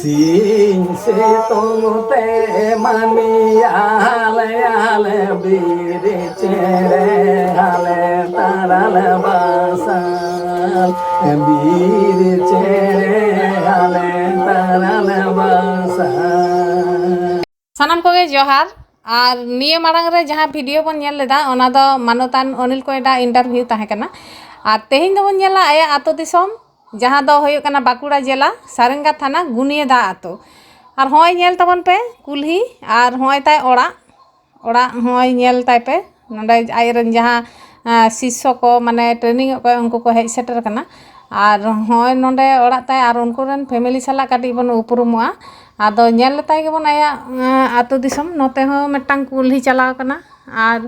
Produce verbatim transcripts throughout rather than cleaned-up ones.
ᱥᱤᱧ ᱥᱤᱛᱩᱝ ᱛᱮ ᱢᱟᱹᱱᱤᱭᱟᱞᱮ ᱟᱞᱮ ᱵᱤᱨ ᱪᱮᱬᱮ ᱟᱞᱮ ᱛᱟᱨᱟᱞᱮ ᱵᱟᱥᱟ, ᱵᱤᱨ ᱪᱮᱬᱮ ᱟᱞᱮ ᱛᱟᱨᱟᱞᱮ ᱵᱟᱥᱟ᱾ ᱥᱟᱱᱟᱢ ᱠᱚᱜᱮ ᱡᱚᱦᱟᱨ᱾ ᱟᱨ ᱱᱤᱭᱟᱹ ᱢᱟᱲᱟᱝ ᱨᱮ ᱡᱟᱦᱟᱸ ᱵᱷᱤᱰᱤᱭᱳ ᱵᱚᱱ ᱧᱮᱞ ᱞᱮᱫᱟ, ᱚᱱᱟ ᱫᱚ ᱢᱟᱱᱚᱛᱟᱱ ᱚᱱᱤᱞ ᱠᱚᱭᱰᱟ ᱤᱱᱴᱟᱨᱵᱷᱤᱭᱩ ᱛᱟᱦᱮᱸ ᱠᱟᱱᱟ᱾ ᱟᱨ ᱛᱮᱦᱮᱧ ᱫᱚᱵᱚᱱ ᱧᱮᱞᱟ ᱟᱭᱟᱜ ᱟᱹᱛᱩ ᱫᱤᱥᱚᱢ, ᱡᱟᱦᱟᱸ ᱫᱚ ᱦᱩᱭᱩᱜ ᱠᱟᱱᱟ ᱵᱟᱸᱠᱩᱲᱟ ᱡᱮᱞᱟ, ᱥᱟᱨᱮᱝᱜᱟ ᱛᱷᱟᱱᱟ, ᱜᱩᱱᱤᱭᱟᱹᱫᱟ ᱟᱹᱛᱩ᱾ ᱟᱨ ᱦᱚᱸᱜᱼᱚᱭ ᱧᱮᱞ ᱛᱟᱵᱚᱱ ᱯᱮ ᱠᱩᱞᱦᱤ, ᱟᱨ ᱦᱚᱸᱜᱼᱚᱭ ᱛᱟᱭ ᱚᱲᱟᱜ, ᱚᱲᱟᱜ ᱦᱚᱸᱜᱼᱚᱭ ᱧᱮᱞ ᱛᱟᱭ ᱯᱮ᱾ ᱱᱚᱰᱮ ᱟᱡᱨᱮᱱ ᱡᱟᱦᱟᱸ, ᱟᱸ, ᱥᱤᱥᱥᱚ ᱠᱚ, ᱢᱟᱱᱮ ᱴᱨᱮᱱᱤᱝ ᱚᱜ ᱠᱚ, ᱩᱱᱠᱩ ᱠᱚ ᱦᱮᱡ ᱥᱮᱴᱮᱨ ᱠᱟᱱᱟ᱾ ᱟᱨ ᱦᱚᱸᱜᱼᱚᱭ ᱱᱚᱰᱮ ᱚᱲᱟᱜ ᱛᱟᱭ, ᱟᱨ ᱩᱱᱠᱩ ᱨᱮᱱ ᱯᱷᱮᱢᱮᱞᱤ ᱥᱟᱞᱟᱜ ᱠᱟᱹᱴᱤᱡ ᱵᱚᱱ ᱩᱯᱨᱩᱢᱚᱜᱼᱟ᱾ ᱟᱫᱚ ᱧᱮᱞ ᱞᱮᱛᱟᱭ ᱜᱮᱵᱚᱱ ᱟᱭᱟᱜ, ᱟᱸ, ᱟᱹᱛᱩ ᱫᱤᱥᱚᱢ᱾ ᱱᱚᱛᱮ ᱦᱚᱸ ᱢᱤᱫᱴᱟᱝ ᱠᱩᱞᱦᱤ ᱪᱟᱞᱟᱣ ᱠᱟᱱᱟ᱾ ᱟᱨ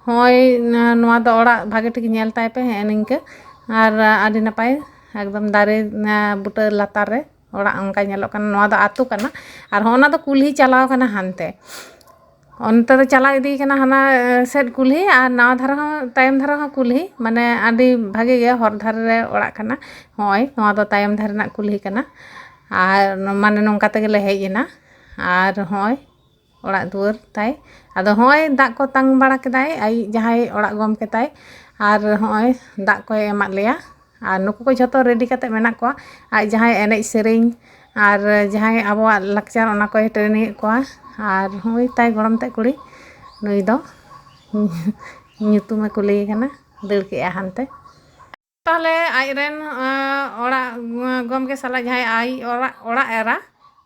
ᱦᱚᱸᱜᱼᱚᱭ ᱱᱚᱣᱟ ᱫᱚ ᱚᱲᱟᱜ ᱵᱷᱟᱜᱮ ᱴᱷᱤᱠ ᱧᱮᱞ ᱛᱟᱭ ᱯᱮ, ᱦᱮᱸ, ᱱᱤᱝᱠᱟᱹ᱾ ᱟᱨ ᱟᱹᱰᱤ ᱱᱟᱯᱟᱭ, ᱮᱠᱫᱚᱢ ᱫᱟᱨᱮ, ᱟᱸ, ᱵᱩᱴᱟᱹ ᱞᱟᱛᱟᱨ ᱨᱮ ᱚᱲᱟᱜ ᱚᱱᱠᱟ ᱧᱮᱞᱚᱜ ᱠᱟᱱᱟ᱾ ᱱᱚᱣᱟ ᱫᱚ ᱟᱹᱛᱩ ᱠᱟᱱᱟ᱾ ᱟᱨ ᱦᱚᱸᱜᱼᱚ ᱱᱟ ᱫᱚ ᱠᱩᱞᱦᱤ ᱪᱟᱞᱟᱣ ᱠᱟᱱᱟ ᱦᱟᱱᱛᱮ᱾ ᱚᱱᱛᱮ ᱫᱚ ᱪᱟᱞᱟᱣ ᱤᱫᱤ ᱠᱟᱱᱟ ᱦᱟᱱᱟ, ᱮ, ᱥᱮᱫ ᱠᱩᱞᱦᱤ, ᱟᱨ ᱱᱟᱣᱟ ᱫᱷᱟᱨᱮ ᱦᱚᱸ, ᱛᱟᱭᱚᱢ ᱫᱷᱟᱨᱮ ᱦᱚᱸ ᱠᱩᱞᱦᱤ, ᱢᱟᱱᱮ ᱟᱹᱰᱤ ᱵᱷᱟᱜᱮ ᱜᱮ ᱦᱚᱨ ᱫᱷᱟᱨᱮ ᱨᱮ ᱚᱲᱟᱜ ᱠᱟᱱᱟ᱾ ᱦᱚᱸᱜᱼᱚᱭ ᱱᱚᱣᱟ ᱫᱚ ᱛᱟᱭᱚᱢ ᱫᱷᱟᱨᱮ ᱨᱮᱱᱟᱜ ᱠᱩᱞᱦᱤ ᱠᱟᱱᱟ᱾ ᱟᱨ ᱢᱟᱱᱮ ᱱᱚᱝᱠᱟ ᱛᱮᱜᱮ ᱞᱮ ᱦᱮᱡ ᱮᱱᱟ᱾ ᱟᱨ ᱦᱚᱸᱜᱼᱚᱭ ᱚᱲᱟᱜ ᱫᱩᱣᱟᱹᱨ ᱛᱟᱭ᱾ ᱟᱫᱚ ᱦᱚᱸᱜᱼᱚᱭ ᱫᱟᱜ ᱠᱚ ᱛᱟᱝ ᱵᱟᱲᱟ ᱠᱮᱫᱟᱭ ᱟᱭᱤᱡ ᱡᱟᱦᱟᱸᱭ ᱚᱲᱟᱜ ᱜᱚᱢᱠᱮ ᱛᱟᱭ, ᱟᱨ ᱦᱚᱸᱜᱼᱚᱭ ᱫᱟᱜ ᱠᱚᱭ ᱮᱢᱟᱫ ᱞᱮᱭᱟ᱾ ᱟᱨ ᱱᱩᱠᱩ ᱠᱚ ᱡᱷᱚᱛᱚ ᱨᱮᱰᱤ ᱠᱟᱛᱮ ᱢᱮᱱᱟᱜ ᱠᱚᱣᱟ᱾ ᱟᱡ ᱡᱟᱦᱟᱸᱭ ᱮᱱᱮᱡ ᱥᱮᱨᱮᱧ ᱟᱨ ᱡᱟᱦᱟᱸᱭ ᱟᱵᱚᱣᱟᱜ ᱞᱟᱠᱪᱟᱨ, ᱚᱱᱟ ᱠᱚᱭ ᱴᱨᱮᱱᱤᱝ ᱮᱫ ᱠᱚᱣᱟ᱾ ᱟᱨ ᱦᱚᱸᱜᱼᱚᱭ ᱛᱟᱭ ᱜᱚᱲᱚᱢ ᱛᱮᱫ ᱠᱩᱲᱤ, ᱱᱩᱭ ᱫᱚ ᱧᱩᱛᱩᱢᱮ ᱠᱩᱞᱤᱭᱮ ᱠᱟᱱᱟ, ᱫᱟᱹᱲ ᱠᱮᱜᱼᱟ ᱦᱟᱱᱛᱮ᱾ ᱛᱟᱦᱚᱞᱮ ᱟᱡᱨᱮᱱ, ᱟᱸ, ᱚᱲᱟᱜ, ᱟᱸ, ᱜᱚᱢᱠᱮ ᱥᱟᱞᱟᱜ ᱡᱟᱦᱟᱸᱭ ᱟᱭ ᱚᱲᱟᱜ, ᱚᱲᱟᱜ ᱮᱨᱟ,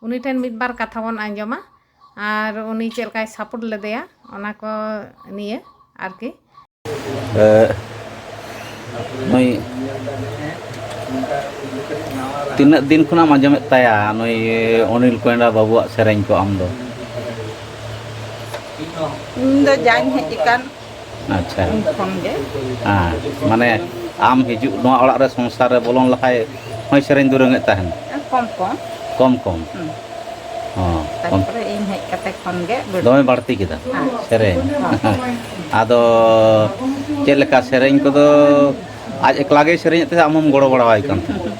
ᱩᱱᱤ ᱴᱷᱮᱱ ᱢᱤᱫ ᱵᱟᱨ ᱠᱟᱛᱷᱟ ᱵᱚᱱ ᱟᱸᱡᱚᱢᱟ᱾ ᱟᱨ ᱩᱱᱤ ᱪᱮᱫ ᱞᱮᱠᱟᱭ ᱥᱟᱯᱳᱨᱴ ᱞᱮᱫᱮᱭᱟ, ᱚᱱᱟ ᱠᱚ ᱱᱤᱭᱮ ᱟᱨᱠᱤ᱾ ᱮ, ᱱᱩᱭ ᱛᱤᱱᱟᱹᱜ ᱫᱤᱱ ᱠᱷᱚᱱᱟᱜ ᱮᱢ ᱟᱸᱡᱚᱢᱮᱫ ᱛᱟᱭᱟ ᱱᱩᱭ ᱚᱱᱤᱞ ᱠᱚᱭᱰᱟ ᱵᱟᱹᱵᱩᱣᱟᱜ ᱥᱮᱨᱮᱧ ᱠᱚ ᱟᱢ ᱫᱚ? ᱤᱧ ᱫᱚ ᱡᱟᱧ ᱦᱮᱡ ᱟᱠᱟᱱ ᱟᱪᱪᱷᱟ᱾ ᱩᱱ ᱠᱷᱚᱱ ᱜᱮ᱾ ᱦᱮᱸ, ᱢᱟᱱᱮ ᱟᱢ ᱦᱤᱡᱩᱜ, ᱱᱚᱣᱟ ᱚᱲᱟᱜ ᱨᱮ ᱥᱚᱝᱥᱟᱨ ᱨᱮ ᱵᱚᱞᱚᱱ ᱞᱟᱦᱟᱭ ᱦᱚᱸᱭ ᱥᱮᱨᱮᱧ ᱫᱩᱨᱟᱹᱝ ᱮᱫ ᱛᱟᱦᱮᱱ? ᱠᱚᱢ ᱠᱚᱢ᱾ ᱠᱚᱢ ᱠᱚᱢ᱾ ᱦᱩᱸ᱾ ᱦᱚᱸ, ᱠᱚᱢ᱾ ᱛᱟᱨᱯᱚᱨᱮ ᱤᱧ ᱦᱮᱡ ᱠᱟᱛᱮ ᱠᱷᱚᱱ ᱜᱮ ᱵᱟᱹᱲᱛᱤ᱾ ᱫᱚᱢᱮ ᱵᱟᱹᱲᱛᱤ ᱠᱮᱫᱟ ᱦᱮᱸ᱾ ᱥᱮᱨᱮᱧ᱾ ᱦᱚᱸ᱾ ᱟᱫᱚ ᱪᱮᱫ ᱞᱮᱠᱟ ᱥᱮᱨᱮᱧ ᱠᱚᱫᱚ ᱟᱡ ᱮᱠᱞᱟ ᱜᱮᱭ ᱥᱮᱨᱮᱧᱮᱫ ᱛᱟᱦᱮᱸᱫ, ᱟᱢ ᱦᱚᱸᱢ ᱜᱚᱲᱚ ᱵᱟᱲᱟᱣᱟᱭ ᱠᱟᱱ ᱛᱟᱦᱮᱸᱫ?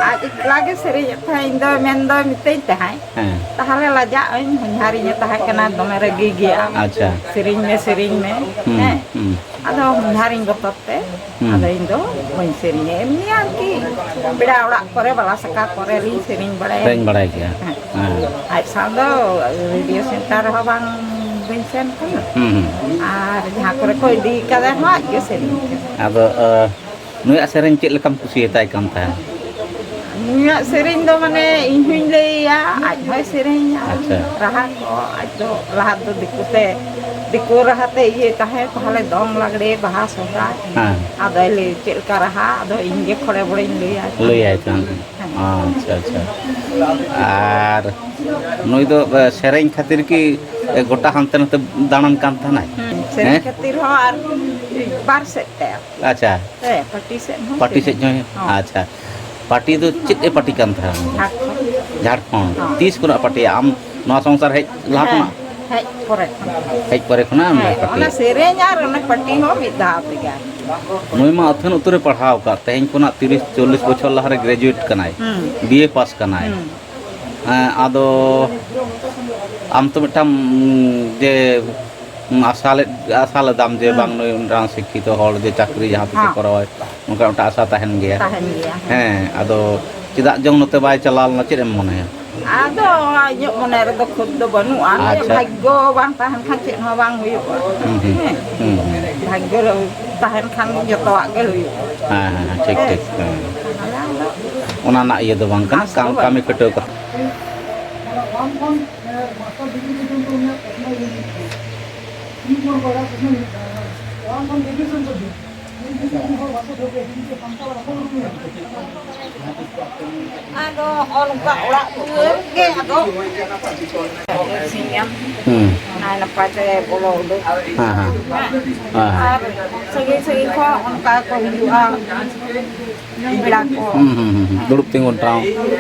ᱟᱡ ᱮᱠᱞᱟ ᱞᱟᱜᱮ ᱥᱮᱨᱮᱧᱮᱫ ᱛᱟᱦᱮᱸᱫ, ᱤᱧ ᱫᱚ ᱢᱮᱱ ᱫᱚᱭ ᱢᱤᱛᱟᱹᱧ ᱛᱟᱦᱮᱸᱫ᱾ ᱦᱮᱸ᱾ ᱛᱟᱦᱚᱞᱮ ᱞᱟᱡᱟᱜ ᱟᱹᱧ, ᱦᱚᱧᱦᱟᱨᱤᱧ ᱮ ᱛᱟᱦᱮᱸ ᱠᱟᱱᱟ, ᱫᱚᱢᱮ ᱨᱟᱹᱜᱤ ᱜᱮᱭᱟ᱾ ᱟᱪᱪᱷᱟ᱾ ᱥᱮᱨᱮᱧ ᱢᱮ, ᱥᱮᱨᱮᱧ ᱢᱮ᱾ ᱦᱩᱸ, ᱦᱮᱸ᱾ ᱦᱩᱸ᱾ ᱟᱫᱚ ᱦᱚᱧᱦᱟᱨᱤᱧ ᱵᱚᱛᱚᱨ ᱛᱮ, ᱦᱩᱸ᱾ ᱟᱫᱚ ᱤᱧ ᱫᱚ ᱵᱟᱹᱧ ᱥᱮᱨᱮᱧᱟ᱾ ᱮᱢᱱᱤ ᱟᱨᱠᱤ ᱯᱮᱲᱟ ᱚᱲᱟᱜ ᱠᱚᱨᱮ, ᱵᱟᱞᱟ ᱥᱟᱠᱟ ᱠᱚᱨᱮ ᱞᱤᱧ ᱥᱮᱨᱮᱧ ᱵᱟᱲᱟᱭᱟ᱾ ᱥᱮᱨᱮᱧ ᱵᱟᱲᱟᱭ ᱜᱮᱭᱟ᱾ ᱦᱮᱸ᱾ ᱦᱮᱸ᱾ ᱟᱡ ᱥᱟᱶ ᱫᱚ ᱨᱮᱰᱤᱭᱳ ᱥᱮᱱᱴᱟᱨ ᱨᱮᱦᱚᱸ ᱵᱟᱝ, ᱵᱟᱹᱧ ᱥᱮᱱ ᱠᱟᱱᱟ᱾ ᱦᱩᱸ, ᱦᱩᱸ᱾ ᱟᱨ ᱡᱟᱦᱟᱸ ᱠᱚᱨᱮ ᱠᱚ ᱤᱫᱤ ᱠᱟᱫᱮ ᱨᱮᱦᱚᱸ ᱟᱡ ᱜᱮ ᱥᱮᱨᱮᱧ ᱠᱟᱱᱟ᱾ ᱟᱫᱚ, ᱟ, ᱱᱩᱭᱟᱜ ᱥᱮᱨᱮᱧ ᱪᱮᱫ ᱞᱮᱠᱟᱢ ᱠᱩᱥᱤᱭᱟᱛᱟᱭ ᱠᱟᱱ ᱛᱟᱦᱮᱸᱫ? ᱱᱩᱭᱟᱜ ᱥᱮᱨᱮᱧ ᱫᱚ ᱢᱟᱱᱮ ᱤᱧ ᱦᱚᱧ ᱞᱟᱹᱭᱟ, ᱟᱡ ᱦᱚᱸᱭ ᱥᱮᱨᱮᱧᱟ᱾ ᱟᱪᱪᱷᱟ᱾ ᱨᱟᱦᱟ ᱠᱚ ᱟᱡ ᱫᱚ ᱞᱟᱦᱟ ᱫᱚ ᱫᱤᱠᱩ ᱛᱮ, ᱫᱤᱠᱩ ᱨᱟᱦᱟ ᱛᱮ ᱤᱭᱟᱹᱭ ᱛᱟᱦᱮᱸᱫ, ᱛᱟᱦᱚᱞᱮ ᱫᱚᱝ ᱞᱟᱜᱽᱲᱮ, ᱵᱟᱦᱟ, ᱥᱚᱦᱨᱟᱭ᱾ ᱦᱮᱸ᱾ ᱟᱫᱚᱭ ᱞᱟᱹᱭ ᱪᱮᱫ ᱞᱮᱠᱟ ᱨᱟᱦᱟ, ᱟᱫᱚ ᱤᱧ ᱜᱮ ᱠᱷᱚᱲᱮ ᱵᱚᱲᱮᱧ ᱞᱟᱹᱭᱟ᱾ ᱞᱟᱹᱭᱟᱭ ᱛᱟᱦᱮᱸᱫ᱾ ᱦᱮᱸ᱾ ᱟᱪᱪᱷᱟ, ᱟᱪᱪᱷᱟ᱾ ᱟᱨ ᱱᱩᱭ ᱫᱚ, ᱮ, ᱥᱮᱨᱮᱧ ᱠᱷᱟᱹᱛᱤᱨ ᱠᱤ, ᱮ, ᱜᱚᱴᱟ ᱦᱟᱱᱛᱮ ᱱᱟᱛᱮ ᱫᱟᱬᱟᱱ ᱠᱟᱱ ᱛᱟᱦᱮᱱᱟᱭ? ᱦᱩᱸ, ᱥᱮᱨᱮᱧ ᱦᱮᱸ? ᱠᱷᱟᱹᱛᱤᱨ ᱦᱚᱸ ᱟᱨ ᱵᱟᱨ ᱥᱮᱫ ᱛᱮ᱾ ᱟᱪᱪᱷᱟ᱾ ᱦᱮᱸ, ᱯᱟᱹᱴᱤ ᱥᱮᱫ ᱦᱚᱸ ᱯᱟᱹᱴᱤ ᱥᱮᱫ ᱥᱮᱨᱮᱧ᱾ ᱦᱚᱸ᱾ ᱦᱚᱸ᱾ ᱟᱪᱪᱷᱟ᱾ ᱯᱟᱹᱴᱤ ᱫᱚ ᱪᱮᱫ ᱮ ᱯᱟᱹᱴᱤ ᱠᱟᱱ ᱛᱟᱦᱮᱸᱫ? ᱡᱷᱟᱲᱠᱷᱚᱸᱰ᱾ ᱡᱷᱟᱲᱠᱷᱚᱸᱰ᱾ ᱦᱚᱸ᱾ ᱛᱤᱥ ᱠᱷᱚᱱᱟᱜ ᱯᱟᱹᱴᱤᱭᱟ? ᱟᱢ ᱱᱚᱣᱟ ᱥᱚᱝᱥᱟᱨ ᱦᱮᱡ ᱞᱟᱦᱟ ᱦᱮᱸ, ᱠᱷᱚᱱᱟᱜ? ᱦᱮᱡ ᱯᱚᱨᱮ ᱠᱷᱚᱱ᱾ ᱦᱮᱡ ᱯᱚᱨᱮ ᱠᱷᱚᱱᱟᱜ ᱮᱢ ᱦᱮᱸ, ᱯᱟᱹᱴᱤᱭᱟ? ᱚᱱᱟ ᱥᱮᱨᱮᱧ ᱟᱨ ᱚᱱᱟ ᱯᱟᱹᱴᱤ ᱦᱚᱸ ᱢᱤᱫ ᱫᱷᱟᱣ ᱛᱮᱜᱮ᱾ ᱱᱩᱭ ᱢᱟ ᱟᱹᱛᱷᱟᱹᱱ ᱩᱛᱟᱹᱨᱮ ᱯᱟᱲᱦᱟᱣ ᱟᱠᱟᱫ, ᱛᱮᱦᱮᱧ ᱠᱷᱚᱱᱟᱜ ᱛᱤᱨᱤᱥ ᱪᱚᱞᱞᱤᱥ ᱵᱚᱪᱷᱚᱨ ᱞᱟᱦᱟᱨᱮ ᱜᱨᱮᱡᱩᱭᱮᱴ ᱠᱟᱱᱟᱭ, ᱦᱩᱸ᱾ ᱵᱤ ᱮ ᱯᱟᱥ ᱠᱟᱱᱟᱭ᱾ ᱦᱩᱸ᱾ ᱦᱮᱸ, ᱟᱫᱚ ᱟᱢ ᱛᱚ ᱢᱤᱫᱴᱟᱝ, ᱩᱸ, ᱡᱮ, ᱩᱸ, ᱟᱥᱟ ᱞᱮᱫ, ᱟᱥᱟ ᱞᱮᱫᱟᱢ ᱡᱮ ᱦᱩᱸ᱾ ᱵᱟᱝ ᱱᱩᱭ ᱢᱤᱫᱴᱟᱝ ᱥᱤᱠᱠᱷᱤᱛᱚ ᱦᱚᱲ ᱡᱮ ᱪᱟᱹᱠᱨᱤ ᱡᱟᱦᱟᱸ ᱛᱤᱥᱮ ᱦᱮᱸ᱾ ᱠᱚᱨᱟᱣᱟᱭ, ᱚᱱᱠᱟ ᱢᱤᱫᱴᱟᱝ ᱟᱥᱟ ᱛᱟᱦᱮᱱ ᱜᱮᱭᱟ᱾ ᱛᱟᱦᱮᱱ ᱜᱮᱭᱟ, ᱦᱮᱸ᱾ ᱦᱮᱸ, ᱟᱫᱚ ᱪᱮᱫᱟᱜ ᱪᱚᱝ ᱱᱚᱛᱮ ᱵᱟᱭ ᱪᱟᱞᱟᱣ ᱞᱮᱱᱟ, ᱪᱮᱫ ᱮᱢ ᱢᱚᱱᱮᱭᱟ? ᱟᱫᱚ ᱤᱧᱟᱹᱜ ᱢᱚᱱᱮ ᱨᱮᱫᱚ ᱠᱷᱩᱫ ᱫᱚ ᱵᱟᱹᱱᱩᱜᱼᱟ᱾ ᱟᱪᱪᱷᱟ᱾ ᱵᱷᱟᱜᱽᱜᱚ ᱵᱟᱝ ᱛᱟᱦᱮᱱ ᱠᱷᱟᱱ ᱪᱮᱫ ᱦᱚᱸ ᱵᱟᱝ ᱦᱩᱭᱩᱜᱼᱟ᱾ ᱦᱩᱸ, ᱦᱩᱸ᱾ ᱦᱮᱸ᱾ ᱦᱩᱸ, ᱦᱩᱸ᱾ ᱵᱷᱟᱜᱽᱜᱚ ᱛᱟᱦᱮᱱ ᱠᱷᱟᱱ ᱡᱚᱛᱚᱣᱟᱜ ᱜᱮ ᱦᱩᱭᱩᱜᱼᱟ᱾ ᱦᱮᱸ, ᱦᱮᱸ, ᱦᱮᱸ, ᱴᱷᱤᱠ, ᱦᱮᱸ᱾ ᱴᱷᱤᱠ, ᱦᱮᱸ᱾ ᱛᱟᱦᱚᱞᱮ ᱟᱫᱚ ᱚᱱᱟ ᱨᱮᱱᱟᱜ ᱤᱭᱟᱹ ᱫᱚ ᱵᱟᱝ ᱠᱟᱱᱟ, ᱟᱸᱥ ᱫᱚ ᱠᱟᱢ-, ᱠᱟᱹᱢᱤ ᱵᱟᱹᱱᱩᱜᱼᱟ᱾ ᱠᱷᱟᱹᱴᱟᱹᱣ ᱠᱟᱛᱮ᱾ ᱚᱱᱟ ᱚᱣᱟᱱ ᱠᱷᱚᱱ, ᱮ, ᱢᱟᱥᱴᱟᱨ ᱰᱤᱜᱽᱨᱤ ᱯᱚᱨᱡᱚᱱᱛᱚ ᱩᱱᱤᱭᱟᱜ ᱯᱟᱥᱱᱟᱣ ᱦᱩᱭ ᱞᱮᱱᱟ᱾ ᱛᱤᱱ ᱠᱷᱚᱱ ᱠᱚ ᱮᱦᱚᱵ ᱯᱟᱥᱱᱟᱣ ᱦᱩᱭᱩᱜ ᱠᱟᱱᱟ᱾ ᱚᱣᱟᱱ ᱠᱷᱚᱱ ᱜᱨᱮᱡᱩᱭᱮᱥᱚᱱ ᱯᱚᱨᱡᱚᱱᱛᱚ᱾ ᱩᱱᱤ ᱡᱩᱫᱤ ᱩᱱᱤ ᱦᱚᱲ ᱵᱟᱠᱚ ᱴᱷᱟᱹᱣᱠᱟᱹᱭᱟ, ᱡᱩᱫᱤ ᱥᱟᱱᱛᱟᱲ ᱵᱟᱠᱚ ᱩᱨᱩᱢᱮᱭᱟ᱾ ᱟᱫᱚ ᱦᱚᱸᱜᱼᱚ ᱱᱚᱝᱠᱟ ᱚᱲᱟᱜ ᱫᱩᱣᱟᱹᱨ ᱜᱮ ᱟᱫᱚ ᱥᱤᱧ ᱮᱢ ᱦᱩᱸ᱾ ᱱᱟᱭ ᱱᱟᱯᱟᱭ ᱛᱮ ᱵᱚᱞᱚ ᱩᱰᱩᱠ᱾ ᱦᱮᱸ, ᱦᱮᱸ᱾ ᱦᱮᱸ᱾ ᱦᱮᱸ, ᱦᱮᱸ᱾ ᱟᱨ ᱥᱟᱺᱜᱤᱧ ᱥᱟᱺᱜᱤᱧ ᱠᱷᱚᱱ ᱚᱱᱠᱟ ᱠᱚ ᱦᱤᱡᱩᱜᱼᱟ᱾ ᱯᱮᱲᱟ ᱠᱚ᱾ ᱦᱩᱸ, ᱦᱩᱸ, ᱦᱩᱸ, ᱦᱩᱸ᱾ ᱫᱩᱲᱩᱵ ᱛᱤᱸᱜᱩᱱ ᱴᱷᱟᱶ᱾ ᱦᱩᱸ,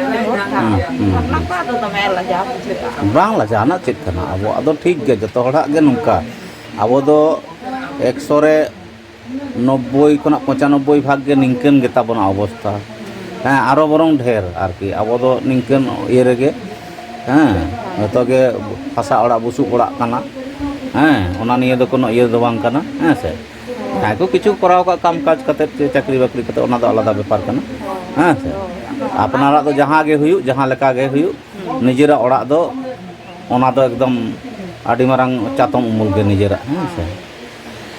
ᱦᱩᱸ, ᱦᱩᱸ᱾ ᱚᱱᱟ ᱠᱚ ᱟᱫᱚ ᱫᱚᱢᱮ ᱞᱟᱡᱟᱣ ᱵᱩᱡᱷᱟᱹᱜᱼᱟ᱾ ᱵᱟᱝ ᱞᱟᱡᱟᱣ ᱨᱮᱱᱟᱜ ᱪᱮᱫ ᱠᱟᱱᱟ, ᱟᱵᱚᱣᱟᱜ ᱫᱚ ᱴᱷᱤᱠ ᱜᱮ, ᱡᱚᱛᱚ ᱦᱚᱲᱟᱜ ᱜᱮ ᱱᱚᱝᱠᱟ᱾ ᱟᱵᱚ ᱫᱚ ᱮᱠᱥᱚ ᱨᱮ ᱱᱚᱵᱵᱳᱭ ᱠᱷᱚᱱᱟᱜ ᱯᱚᱸᱪᱟᱱᱚᱵᱵᱳᱭ ᱵᱷᱟᱜᱽ ᱜᱮ ᱱᱤᱝᱠᱟᱹᱱ ᱜᱮᱛᱟ ᱵᱚᱱᱟ ᱚᱵᱚᱥᱛᱷᱟ᱾ ᱦᱮᱸ, ᱟᱨᱚ ᱵᱚᱨᱚᱝ ᱰᱷᱮᱨ ᱟᱨᱠᱤ᱾ ᱟᱵᱚ ᱫᱚ ᱱᱤᱝᱠᱟᱹᱱ ᱤᱭᱟᱹ ᱨᱮᱜᱮ, ᱦᱮᱸ, ᱡᱚᱛᱚ ᱜᱮ ᱦᱟᱥᱟ ᱚᱲᱟᱜ, ᱵᱩᱥᱩᱵ ᱚᱲᱟᱜ ᱠᱟᱱᱟ᱾ ᱦᱮᱸ, ᱚᱱᱟ ᱱᱤᱭᱮ ᱫᱚ ᱠᱳᱱᱳ ᱤᱭᱟᱹ ᱫᱚ ᱵᱟᱝ ᱠᱟᱱᱟ, ᱦᱮᱸ ᱥᱮ᱾ ᱡᱟᱦᱟᱸᱭ ᱠᱚ ᱠᱤᱪᱷᱩ ᱠᱚᱨᱟᱣ ᱠᱟᱜ, ᱠᱟᱢ ᱠᱟᱡᱽ ᱠᱟᱛᱮᱫ ᱥᱮ ᱪᱟᱹᱠᱨᱤ ᱵᱟᱹᱠᱨᱤ ᱠᱟᱛᱮᱫ, ᱚᱱᱟ ᱫᱚ ᱟᱞᱟᱫᱟ ᱵᱮᱯᱟᱨ ᱠᱟᱱᱟ, ᱦᱮᱸ ᱥᱮ᱾ ᱟᱯᱱᱟᱨᱟᱜ ᱫᱚ ᱡᱟᱦᱟᱸ ᱜᱮ ᱦᱩᱭᱩᱜ, ᱡᱟᱦᱟᱸ ᱞᱮᱠᱟ ᱜᱮ ᱦᱩᱭᱩᱜ, ᱱᱤᱡᱮᱨᱟᱜ ᱚᱲᱟᱜ ᱫᱚ ᱚᱱᱟ ᱫᱚ ᱮᱠᱫᱚᱢ ᱟᱹᱰᱤ ᱢᱟᱨᱟᱝ ᱪᱟᱛᱚᱢ ᱩᱢᱩᱞ ᱜᱮ ᱱᱤᱡᱮᱨᱟᱜ, ᱦᱮᱸ ᱥᱮ᱾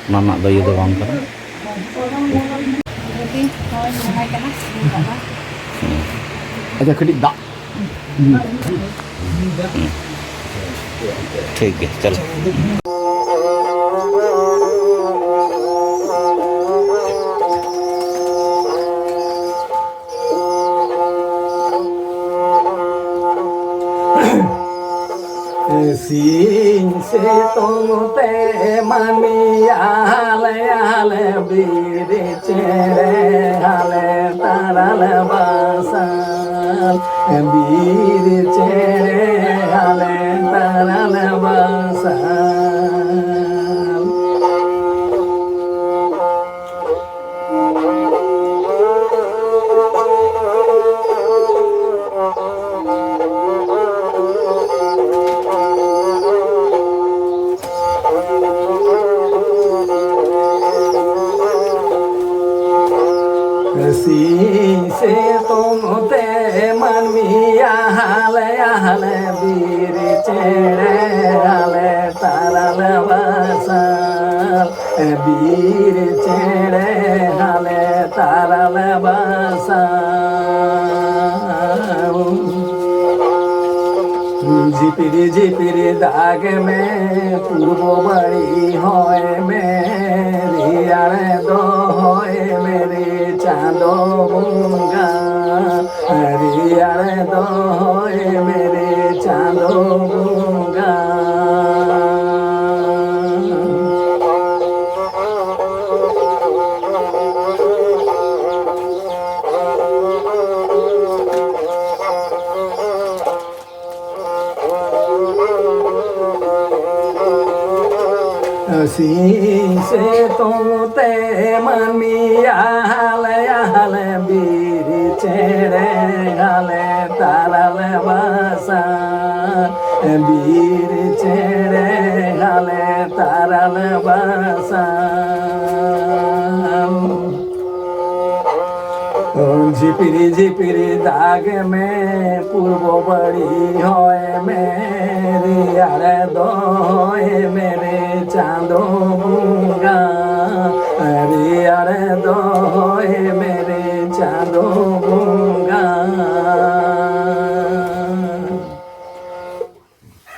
ᱚᱱᱟ ᱨᱮᱱᱟᱜ ᱫᱚ ᱤᱭᱟᱹ ᱫᱚ ᱵᱟᱝ ᱠᱟᱱᱟ᱾ ᱦᱳᱭ, ᱢᱮᱱᱟᱭ ᱠᱟᱱᱟ᱾ ᱟᱪᱪᱷᱟ, ᱠᱟᱹᱴᱤᱡ ᱫᱟᱜ᱾ ᱴᱷᱤᱠ ᱜᱮᱭᱟ, ᱪᱚᱞᱚ᱾ ᱥᱤᱧ ᱥᱤᱛᱩᱝ ᱛᱮ ᱢᱟᱹᱱᱢᱤ ᱦᱟᱞᱮ ᱦᱟᱞᱮ, ᱵᱤᱨ ᱪᱮᱬᱮ ᱦᱟᱞᱮ ᱛᱟᱨᱟᱞ ᱵᱟᱥᱟᱞ, ᱵᱤᱨ ᱪᱮᱬᱮ ᱦᱟᱞᱮ ᱛᱟᱨᱟᱞ ᱵᱟᱥᱟᱞ᱾ ᱥᱤᱧ ᱥᱤᱛᱩᱝ ᱛᱮ ᱢᱟᱹᱱᱢᱤ ᱦᱟᱞᱮ ᱦᱟᱞᱮ, ᱵᱤᱨ ᱪᱮᱬᱮ ᱦᱟᱞᱮ ᱛᱟᱨᱟᱞ ᱵᱟᱥᱟᱞ, ᱵᱤᱨ ᱪᱮᱬᱮ ᱦᱟᱞᱮ ᱛᱟᱨᱟᱞ ᱵᱟᱥᱟᱞ᱾ ᱡᱷᱤᱯᱤᱨ ᱡᱷᱤᱯᱤᱨ ᱫᱟᱜᱽ ᱢᱮ, ᱯᱩᱨᱵᱚ ᱵᱟᱹᱲᱤ ᱦᱚᱭ ᱢᱮ, ᱨᱮᱭᱟᱲ ᱫᱚᱦᱚᱭ ᱢᱮ ᱨᱮ ᱪᱟᱸᱫᱚ ᱵᱚᱸᱜᱟ, ᱨᱮᱭᱟᱲ ᱫᱚᱦᱚᱭ ᱢᱮ ᱨᱮ ᱪᱟᱸᱫᱚ ᱵᱚᱸᱜᱟ᱾ ᱥᱤᱧ ᱥᱤᱛᱩᱝ ᱛᱮ ᱢᱟᱹᱱᱢᱤ ᱦᱟᱞᱮ ᱦᱟᱞᱮ, ᱵᱤᱨ ᱪᱮᱬᱮ ᱦᱟᱞᱮ ᱛᱟᱨᱟᱞ ᱵᱟᱥᱟ, ᱵᱤᱨ ᱪᱮᱬᱮ ᱦᱟᱞᱮ ᱛᱟᱨᱟᱞ ᱵᱟᱥᱟ᱾ ᱡᱷᱤᱯᱤᱨ ᱡᱷᱤᱯᱤᱨ ᱫᱟᱜᱽ ᱢᱮ, ᱯᱩᱨᱵᱚ ᱵᱟᱹᱲᱤ ᱦᱚᱭ ᱢᱮ, ᱨᱮᱭᱟᱲ ᱫᱚᱦᱚᱭ ᱢᱮ ᱨᱮ ᱪᱟᱸᱫᱚ ᱵᱚᱸᱜᱟ, ᱨᱮᱭᱟᱲ ᱫᱚᱦᱚᱭ ᱢᱮ ᱨᱮ ᱪᱟᱸᱫᱚ ᱵᱚᱸᱜᱟ᱾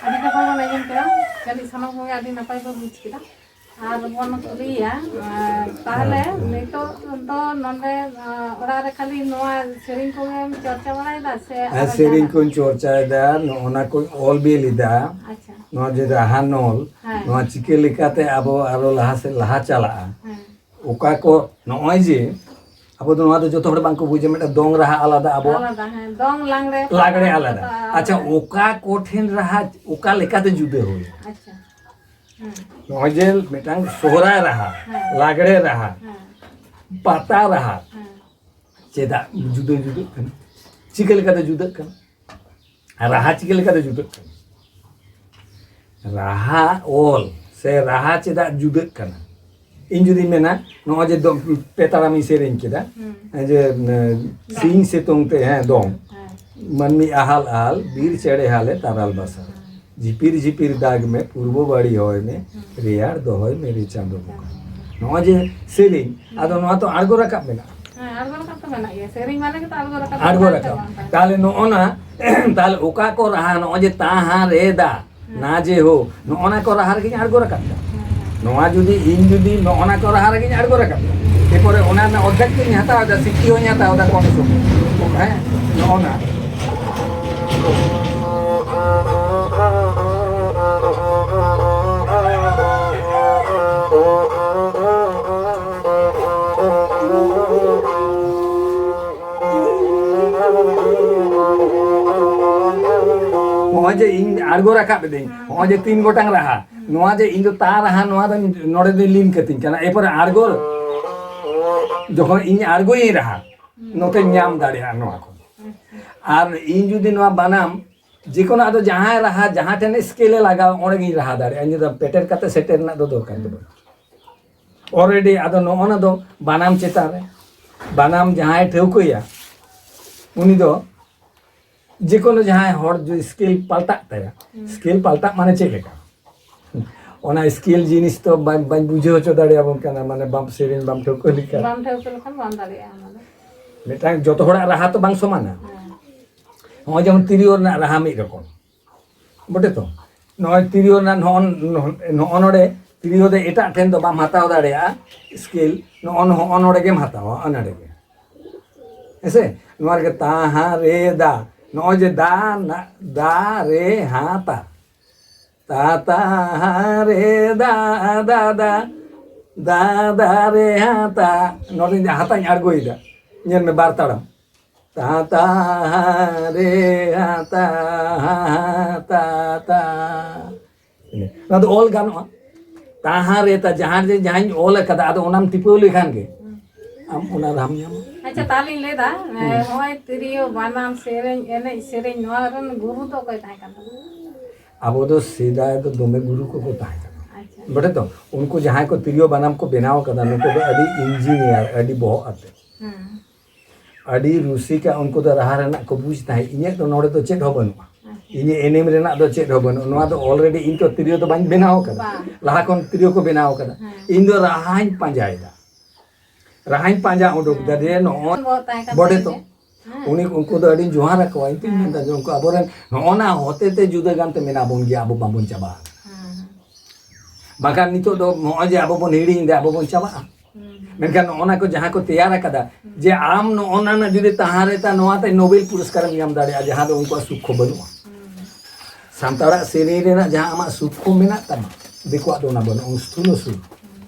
ᱟᱹᱰᱤ ᱱᱟᱯᱟᱭ ᱵᱚᱱ ᱟᱸᱡᱚᱢ ᱠᱮᱫᱟ, ᱡᱟᱹᱱᱤᱡ ᱥᱟᱱᱟᱢ ᱠᱚᱜᱮ ᱟᱹᱰᱤ ᱱᱟᱯᱟᱭ ᱵᱚᱱ ᱵᱩᱡᱽ ᱠᱮᱫᱟ᱾ ᱟᱨ ᱵᱚᱱ ᱠᱩᱞᱤᱭᱟ, ᱟᱨ ᱛᱟᱦᱚᱞᱮ ᱦᱮᱸ᱾ ᱱᱤᱛᱚᱜ ᱫᱚ ᱱᱚᱰᱮ, ᱟᱸ, ᱚᱲᱟᱜ ᱨᱮ ᱠᱷᱟᱹᱞᱤ ᱱᱚᱣᱟ ᱥᱮᱨᱮᱧ ᱠᱚᱜᱮᱢ ᱪᱚᱨᱪᱟ ᱵᱟᱲᱟᱭᱮᱫᱟ ᱥᱮ ᱦᱮᱸ, ᱟᱨᱚ ᱥᱮᱨᱮᱧ ᱡᱟᱦᱟᱱᱟᱜ? ᱠᱚᱧ ᱪᱚᱨᱪᱟᱭᱮᱫᱟ, ᱱᱚᱜᱼᱚ ᱱᱟ ᱠᱚᱧ ᱚᱞ ᱵᱤᱞ ᱮᱫᱟ᱾ ᱟᱪᱪᱷᱟ᱾ ᱱᱚᱣᱟ ᱡᱮ ᱨᱟᱦᱟ ᱱᱚᱞ, ᱦᱮᱸ᱾ ᱱᱚᱣᱟ ᱪᱤᱠᱟᱹ ᱞᱮᱠᱟᱛᱮ ᱟᱵᱚ ᱟᱨᱚ ᱞᱟᱦᱟ ᱥᱮᱫ ᱞᱟᱦᱟ ᱪᱟᱞᱟᱜᱼᱟ? ᱦᱮᱸ᱾ ᱚᱠᱟ ᱠᱚ, ᱱᱚᱜᱼᱚᱭ ᱡᱮ ᱟᱵᱚ ᱫᱚ ᱱᱚᱣᱟ ᱫᱚ ᱡᱚᱛᱚ ᱦᱚᱲ ᱵᱟᱝᱠᱚ ᱵᱩᱡᱟ, ᱢᱤᱫᱴᱟᱝ ᱫᱚᱝ ᱨᱟᱦᱟ ᱟᱞᱟᱫᱟ, ᱟᱵᱚᱣᱟᱜ ᱟᱞᱟᱫᱟ, ᱦᱮᱸ, ᱫᱚᱝ ᱞᱟᱜᱽᱲᱮ ᱞᱟᱜᱽᱲᱮ ᱯᱟᱛᱟ ᱟᱞᱟᱫᱟ᱾ ᱡᱚᱛᱚ ᱟᱪᱪᱷᱟ, ᱟᱞᱟᱫᱟ᱾ ᱚᱠᱟ ᱠᱚᱴᱷᱮᱱ ᱨᱟᱦᱟ ᱚᱠᱟ ᱞᱮᱠᱟᱛᱮ ᱡᱩᱫᱟᱹ ᱦᱩᱭᱩᱜᱼᱟ? ᱟᱪᱪᱷᱟ᱾ ᱦᱮᱸ᱾ ᱱᱚᱜᱼᱚᱭ ᱡᱮ ᱢᱤᱫᱴᱟᱝ ᱥᱚᱦᱨᱟᱭ ᱨᱟᱦᱟ, ᱦᱮᱸ᱾ ᱞᱟᱜᱽᱲᱮ ᱨᱟᱦᱟ, ᱦᱮᱸ᱾ ᱯᱟᱛᱟ ᱨᱟᱦᱟ, ᱦᱮᱸ᱾ ᱪᱮᱫᱟᱜ ᱡᱩᱫᱟᱹ ᱡᱩᱫᱟᱹᱜ ᱠᱟᱱᱟ? ᱪᱤᱠᱟᱹ ᱞᱮᱠᱟᱛᱮ ᱡᱩᱫᱟᱹᱜ ᱠᱟᱱᱟ? ᱨᱟᱦᱟ ᱪᱤᱠᱟᱹ ᱞᱮᱠᱟᱛᱮ ᱡᱩᱫᱟᱹᱜ ᱠᱟᱱᱟ? ᱨᱟᱦᱟ ᱚᱞ ᱥᱮ ᱨᱟᱦᱟ ᱪᱮᱫᱟᱜ ᱡᱩᱫᱟᱹᱜ ᱠᱟᱱᱟ? ᱤᱧ ᱡᱩᱫᱤᱧ ᱢᱮᱱᱟ, ᱱᱚᱜᱼᱚᱭ ᱡᱮ ᱫᱚ-, ᱯᱮ ᱛᱟᱲᱟᱢᱤᱧ ᱥᱮᱨᱮᱧ ᱠᱮᱫᱟ, ᱦᱩᱸ᱾ ᱡᱮ, ᱮ, ᱥᱤᱧ ᱥᱤᱛᱩᱝ ᱛᱮ, ᱦᱮᱸ, ᱫᱚᱝ᱾ ᱦᱮᱸ᱾ ᱢᱟᱹᱱᱢᱤ ᱟᱦᱟᱞ ᱟᱦᱟᱞ, ᱵᱤᱨ ᱪᱮᱬᱮ ᱦᱟᱞᱮ ᱛᱟᱨᱟᱞ ᱵᱟᱥᱟ᱾ ᱦᱮᱸ᱾ ᱡᱷᱤᱯᱤᱨ ᱡᱷᱤᱯᱤᱨ ᱫᱟᱜᱽ ᱢᱮ, ᱯᱩᱨᱵᱚ ᱵᱟᱲᱤ ᱦᱚᱭ ᱢᱮ, ᱦᱮᱸ᱾ ᱨᱮᱭᱟᱲ ᱫᱚᱦᱚᱭ ᱢᱮ ᱨᱮ ᱪᱟᱸᱫᱚ ᱵᱚᱸᱜᱟ᱾ ᱦᱮᱸ᱾ ᱱᱚᱜᱼᱚᱭ ᱡᱮ ᱥᱮᱨᱮᱧ, ᱟᱫᱚ ᱱᱚᱣᱟ ᱛᱚ ᱟᱬᱜᱚ ᱨᱟᱠᱟᱵ ᱢᱮᱱᱟᱜᱼᱟ᱾ ᱦᱮᱸ, ᱟᱬᱜᱚ ᱨᱟᱠᱟᱵ ᱛᱚ ᱢᱮᱱᱟᱜ ᱜᱮᱭᱟ᱾ ᱥᱮᱨᱮᱧ ᱢᱟᱱᱮ ᱜᱮᱛᱚ ᱟᱬᱜᱚ ᱨᱟᱠᱟᱵ ᱟᱬᱜᱚ ᱢᱮᱱᱟᱜ ᱨᱟᱠᱟᱵ᱾ ᱛᱟᱵᱚᱱᱟ᱾ ᱛᱟᱦᱞᱮ ᱱᱚᱜᱼᱚ ᱱᱟ, ᱛᱟᱦᱞᱮ ᱚᱠᱟ ᱠᱚ ᱨᱟᱦᱟ, ᱱᱚᱜᱼᱚᱭ ᱡᱮ ᱛᱟᱦᱟ ᱨᱮ ᱫᱟ, ᱦᱮᱸ᱾ ᱱᱟ ᱡᱮ ᱦᱳ, ᱱᱚᱜᱼᱚ ᱱᱟ ᱠᱚ ᱨᱟᱦᱟ ᱨᱮᱜᱮᱧ ᱟᱬᱜᱚ ᱨᱟᱠᱟᱵ ᱫᱟ᱾ ᱦᱮᱸ, ᱦᱮᱸ᱾ ᱱᱚᱣᱟ ᱡᱩᱫᱤ ᱤᱧ ᱡᱩᱫᱤ ᱱᱚᱜᱼᱚ ᱱᱟ ᱠᱚ ᱨᱟᱦᱟ ᱨᱮᱜᱮᱧ ᱟᱬᱜᱚ ᱨᱟᱠᱟᱵ ᱫᱟ, ᱮᱨᱯᱚᱨᱮ ᱚᱱᱟ ᱨᱮᱱᱟᱜ ᱚᱨᱫᱷᱮᱠ ᱜᱤᱧ ᱦᱟᱛᱟᱣ ᱮᱫᱟ, ᱥᱤᱠᱤ ᱦᱚᱸᱧ ᱦᱟᱛᱟᱣ ᱮᱫᱟ ᱠᱚᱢ ᱥᱚᱢ᱾ ᱦᱮᱸ, ᱱᱚᱜᱼᱚ ᱱᱟ᱾ ᱱᱚᱜᱼᱚᱭ ᱡᱮ ᱤᱧ ᱟᱬᱜᱚ ᱨᱟᱠᱟᱵ ᱮᱫᱟᱹᱧ, ᱱᱚᱜᱼᱚᱭ ᱡᱮ ᱛᱤᱱ ᱜᱚᱴᱟᱝ ᱨᱟᱦᱟ, ᱱᱚᱣᱟ ᱡᱮ ᱤᱧ ᱫᱚ ᱛᱟ ᱨᱟᱦᱟ, ᱱᱚᱣᱟ ᱫᱚ ᱱᱚᱰᱮ ᱫᱚᱧ ᱞᱤᱱ ᱠᱟᱹᱛᱤᱧ ᱠᱟᱱᱟ᱾ ᱮᱨᱯᱚᱨᱮ ᱟᱬᱜᱚ, ᱡᱚᱠᱷᱚᱱ ᱤᱧ ᱟᱬᱜᱚᱭᱟᱹᱧ ᱨᱟᱦᱟ, ᱱᱚᱛᱮᱧ ᱧᱟᱢ ᱫᱟᱲᱮᱭᱟᱜᱼᱟ ᱱᱚᱣᱟ ᱠᱚ᱾ ᱟᱨ ᱤᱧ ᱡᱩᱫᱤ ᱱᱚᱣᱟ ᱵᱟᱱᱟᱢ ᱡᱮᱠᱳᱱᱳ, ᱟᱫᱚ ᱡᱟᱦᱟᱸᱭ ᱨᱟᱦᱟ, ᱡᱟᱦᱟᱸ ᱴᱷᱮᱱ ᱥᱠᱮᱞᱮ ᱞᱟᱜᱟᱣ, ᱚᱸᱰᱮ ᱜᱤᱧ ᱨᱟᱦᱟ ᱫᱟᱲᱮᱭᱟᱜᱼᱟ᱾ ᱤᱧ ᱫᱚ ᱯᱮᱴᱮᱨ ᱠᱟᱛᱮ ᱥᱮᱴᱮᱨ ᱨᱮᱱᱟᱜ ᱫᱚ ᱫᱚᱨᱠᱟᱨ ᱫᱚ ᱵᱟᱹᱱᱩᱜ᱾ ᱚᱞᱨᱮᱰᱤ ᱟᱫᱚ ᱱᱚᱜᱼᱚ ᱱᱟ ᱫᱚ ᱵᱟᱱᱟᱢ ᱪᱮᱛᱟᱱ ᱨᱮ, ᱵᱟᱱᱟᱢ ᱡᱟᱦᱟᱸᱭ ᱴᱷᱟᱹᱣᱠᱟᱹᱭᱟ, ᱩᱱᱤ ᱫᱚ ᱡᱮᱠᱳᱱᱳ ᱡᱟᱦᱟᱸᱭ ᱦᱚᱲ ᱡᱩᱫᱤ ᱥᱠᱮᱞ ᱯᱟᱞᱴᱟᱜ ᱛᱟᱭᱟ᱾ ᱥᱠᱮᱞ ᱯᱟᱞᱴᱟᱜ ᱢᱟᱱᱮ ᱪᱮᱫ ᱞᱮᱠᱟ? ᱚᱱᱟ ᱥᱠᱮᱞ ᱡᱤᱱᱤᱥ ᱛᱚ ᱵᱟᱹᱧ, ᱵᱟᱹᱧ ᱵᱩᱡᱷᱟᱹᱣ ᱦᱚᱪᱚ ᱫᱟᱲᱮᱭᱟᱵᱚᱱ ᱠᱟᱱᱟ, ᱢᱟᱱᱮ ᱵᱟᱢ ᱥᱮᱨᱮᱧ, ᱵᱟᱢ ᱴᱷᱟᱹᱣᱠᱟᱹ ᱞᱮᱠᱷᱟᱱ᱾ ᱵᱟᱢ ᱴᱷᱟᱹᱣᱠᱟᱹ ᱞᱮᱠᱷᱟᱱ ᱵᱟᱢ ᱫᱟᱲᱮᱭᱟᱜᱼᱟ ᱚᱱᱟ ᱫᱚ᱾ ᱢᱤᱫᱴᱟᱝ ᱡᱚᱛᱚ ᱦᱚᱲᱟᱜ ᱨᱟᱦᱟ ᱛᱚ ᱵᱟᱝ ᱥᱚᱢᱟᱱᱟ᱾ ᱦᱮᱸ᱾ ᱱᱚᱜᱼᱚᱭ ᱡᱮᱢᱚᱱ ᱛᱤᱨᱭᱳ ᱨᱮᱱᱟᱜ ᱨᱟᱦᱟ ᱢᱤᱫ ᱨᱚᱠᱚᱢ, ᱵᱚᱴᱮ ᱛᱚ? ᱱᱚᱜᱼᱚᱭ ᱛᱤᱨᱭᱳ ᱨᱮᱱᱟᱜ ᱱᱚᱜᱼᱚ, ᱱᱚᱜᱼᱚ ᱱᱚᱰᱮ ᱛᱤᱨᱭᱳ ᱫᱚ ᱮᱴᱟᱜ ᱴᱷᱮᱱ ᱫᱚ ᱵᱟᱢ ᱦᱟᱛᱟᱣ ᱫᱟᱲᱮᱭᱟᱜᱼᱟ ᱥᱠᱮᱞ, ᱱᱚᱜᱼᱚ, ᱱᱚᱜᱼᱚ ᱱᱚᱰᱮ ᱜᱮᱢ ᱦᱟᱛᱟᱣᱟ, ᱱᱚᱰᱮ ᱜᱮ᱾ ᱦᱮᱸᱥᱮ? ᱱᱚᱣᱟ ᱨᱮᱜᱮ ᱛᱟᱦᱟ ᱨᱮ ᱫᱟ, ᱱᱚᱜᱼᱚᱭ ᱡᱮ ᱫᱟ ᱱᱟ-, ᱫᱟ ᱨᱮ ᱦᱟ ᱛᱟ, ᱛᱟ ᱛᱟ ᱦᱟ ᱨᱮ ᱫᱟ, ᱫᱟ ᱫᱟ, ᱫᱟ ᱫᱟ ᱨᱮ ᱦᱟ ᱛᱟ, ᱱᱚᱰᱮ ᱦᱟᱛᱟᱧ ᱟᱬᱜᱚᱭᱮᱫᱟ, ᱧᱮᱞ ᱢᱮ ᱵᱟᱨ ᱛᱟᱲᱟᱢ, ᱛᱟ ᱛᱟ ᱦᱟ ᱨᱮ ᱦᱟ ᱛᱟ ᱦᱟ ᱦᱟ ᱛᱟ ᱛᱟ᱾ ᱱᱚᱣᱟ ᱫᱚ ᱚᱞ ᱜᱟᱱᱚᱜᱼᱟ᱾ ᱛᱟᱦᱟ ᱨᱮ ᱛᱟ, ᱡᱟᱦᱟᱸ ᱨᱮ ᱡᱟᱦᱟᱸᱧ ᱚᱞ ᱟᱠᱟᱫᱟ, ᱟᱫᱚ ᱚᱱᱟᱢ ᱴᱤᱯᱟᱹᱣ ᱞᱮᱠᱷᱟᱱ ᱜᱮ ᱟᱢ ᱚᱱᱟ ᱨᱟᱦᱟᱢ ᱧᱟᱢᱟ᱾ ᱟᱪᱪᱷᱟ, ᱛᱟᱦᱞᱮᱧ ᱞᱟᱹᱭᱫᱟ, ᱮ, ᱦᱚᱸᱜᱼᱚᱭ ᱛᱤᱨᱭᱳ, ᱵᱟᱱᱟᱢ, ᱥᱮᱨᱮᱧ, ᱮᱱᱮᱡ, ᱥᱮᱨᱮᱧ, ᱱᱚᱣᱟ ᱨᱮᱱ ᱜᱩᱨᱩ ᱫᱚ ᱚᱠᱚᱭ ᱛᱟᱦᱮᱸ ᱠᱟᱱᱟ? ᱟᱵᱚ ᱫᱚ ᱥᱮᱫᱟᱭ ᱫᱚ ᱫᱚᱢᱮ ᱜᱩᱨᱩ ᱠᱚᱠᱚ ᱛᱟᱦᱮᱸ ᱠᱟᱱᱟ᱾ ᱟᱪᱪᱷᱟ᱾ ᱵᱟᱰᱟᱭ ᱛᱚ, ᱩᱱᱠᱩ ᱡᱟᱦᱟᱸᱭ ᱠᱚ ᱛᱤᱨᱭᱳ ᱵᱟᱱᱟᱢ ᱠᱚ ᱵᱮᱱᱟᱣ ᱠᱟᱫᱟ, ᱱᱩᱠᱩ ᱫᱚ ᱟᱹᱰᱤ ᱤᱧᱡᱤᱱᱤᱭᱟᱨ, ᱟᱹᱰᱤ ᱵᱚᱦᱚᱜ ᱟᱛᱮ᱾ ᱦᱮᱸ᱾ ᱟᱹᱰᱤ ᱨᱩᱥᱤᱠᱟ, ᱩᱱᱠᱩ ᱫᱚ ᱨᱟᱦᱟ ᱨᱮᱱᱟᱜ ᱠᱚ ᱵᱩᱡᱽ ᱛᱟᱦᱮᱸᱫ᱾ ᱤᱧᱟᱹᱜ ᱫᱚ ᱱᱚᱰᱮ ᱫᱚ ᱪᱮᱫ ᱦᱚᱸ ᱵᱟᱹᱱᱩᱜᱼᱟ᱾ ᱟᱪᱪᱷᱟ᱾ ᱤᱧᱟᱹᱜ ᱮᱱᱮᱢ ᱨᱮᱱᱟᱜ ᱫᱚ ᱪᱮᱫ ᱦᱚᱸ ᱵᱟᱹᱱᱩᱜᱼᱟ᱾ ᱱᱚᱣᱟ ᱫᱚ ᱚᱞᱨᱮᱰᱤ ᱤᱧ ᱛᱚ ᱛᱤᱨᱭᱳ ᱫᱚ ᱵᱟᱹᱧ ᱵᱮᱱᱟᱣ ᱠᱟᱫᱟ᱾ ᱵᱟᱝ᱾ ᱞᱟᱦᱟ ᱠᱷᱚᱱ ᱛᱤᱨᱭᱳ ᱠᱚ ᱵᱮᱱᱟᱣ ᱠᱟᱫᱟ᱾ ᱦᱮᱸ᱾ ᱤᱧ ᱫᱚ ᱨᱟᱦᱟᱧ ᱯᱟᱸᱡᱟᱭᱮᱫᱟ᱾ ᱨᱟᱦᱟᱧ ᱯᱟᱸᱡᱟ ᱩᱰᱩᱠ ᱫᱟ ᱡᱮ ᱱᱚᱜᱼᱚᱭ ᱵᱚᱦᱚᱜ ᱛᱟᱦᱮᱸ ᱠᱟᱱ ᱵᱚᱰᱮ ᱛᱟᱭᱟ ᱛᱚ᱾ ᱡᱮ᱾ ᱦᱮᱸ᱾ ᱩᱱᱤ, ᱩᱱᱠᱩ ᱫᱚ ᱟᱹᱰᱤᱧ ᱡᱚᱦᱟᱨ ᱟᱠᱚᱣᱟ᱾ ᱤᱧ ᱫᱚᱧ ᱦᱮᱸ᱾ ᱢᱮᱱᱫᱟ ᱡᱮ ᱩᱱᱠᱩ ᱟᱵᱚᱨᱮᱱ ᱱᱚᱜᱼᱚ ᱱᱟ ᱦᱚᱛᱮ ᱛᱮ ᱡᱩᱫᱟᱹ ᱜᱟᱱ ᱛᱮ ᱢᱮᱱᱟᱜ ᱵᱚᱱ ᱜᱮᱭᱟ, ᱟᱵᱚ ᱵᱟᱵᱚᱱ ᱪᱟᱵᱟᱜᱼᱟ᱾ ᱦᱮᱸ᱾ ᱵᱟᱝᱠᱷᱟᱱ ᱱᱤᱛᱚᱜ ᱫᱚ ᱱᱚᱜᱼᱚᱭ ᱡᱮ ᱟᱵᱚ ᱵᱚᱱ ᱦᱤᱲᱤᱧ ᱮᱫᱟ, ᱟᱵᱚ ᱵᱚᱱ ᱪᱟᱵᱟᱜᱼᱟ᱾ ᱦᱩᱸ᱾ ᱢᱮᱱᱠᱷᱟᱱ ᱱᱚᱜᱼᱚ ᱱᱟ ᱠᱚ ᱡᱟᱦᱟᱸ ᱠᱚ ᱛᱮᱭᱟᱨ ᱟᱠᱟᱫᱟ, ᱦᱩᱸ᱾ ᱡᱮ ᱟᱢ ᱱᱚᱜᱼᱚ ᱱᱟ ᱨᱮᱱᱟᱜ ᱡᱩᱫᱤ ᱛᱟᱦᱟᱸ ᱨᱮ ᱛᱟ-, ᱱᱚᱣᱟ ᱛᱮ ᱱᱳᱵᱮᱞ ᱯᱩᱨᱚᱥᱠᱟᱨᱮᱢ ᱧᱟᱢ ᱫᱟᱲᱮᱭᱟᱜᱼᱟ, ᱡᱟᱦᱟᱸ ᱫᱚ ᱩᱱᱠᱩᱣᱟᱜ ᱥᱩᱠᱠᱷᱚ ᱵᱟᱹᱱᱩᱜᱼᱟ᱾ ᱦᱩᱸ᱾ ᱥᱟᱱᱛᱟᱲᱟᱜ ᱥᱮᱨᱮᱧ ᱨᱮᱱᱟᱜ ᱡᱟᱦᱟᱸ ᱟᱢᱟᱜ ᱥᱩᱠᱠᱷᱚ ᱢᱮᱱᱟᱜ ᱛᱟᱢᱟ, ᱫᱤᱠᱩᱣᱟᱜ ᱫᱚ ᱚᱱᱟ ᱵᱟᱹᱱᱩᱜᱼᱟ, ᱥᱛᱷᱩᱞᱚ ᱥᱩᱨ᱾ ᱦᱩᱸ᱾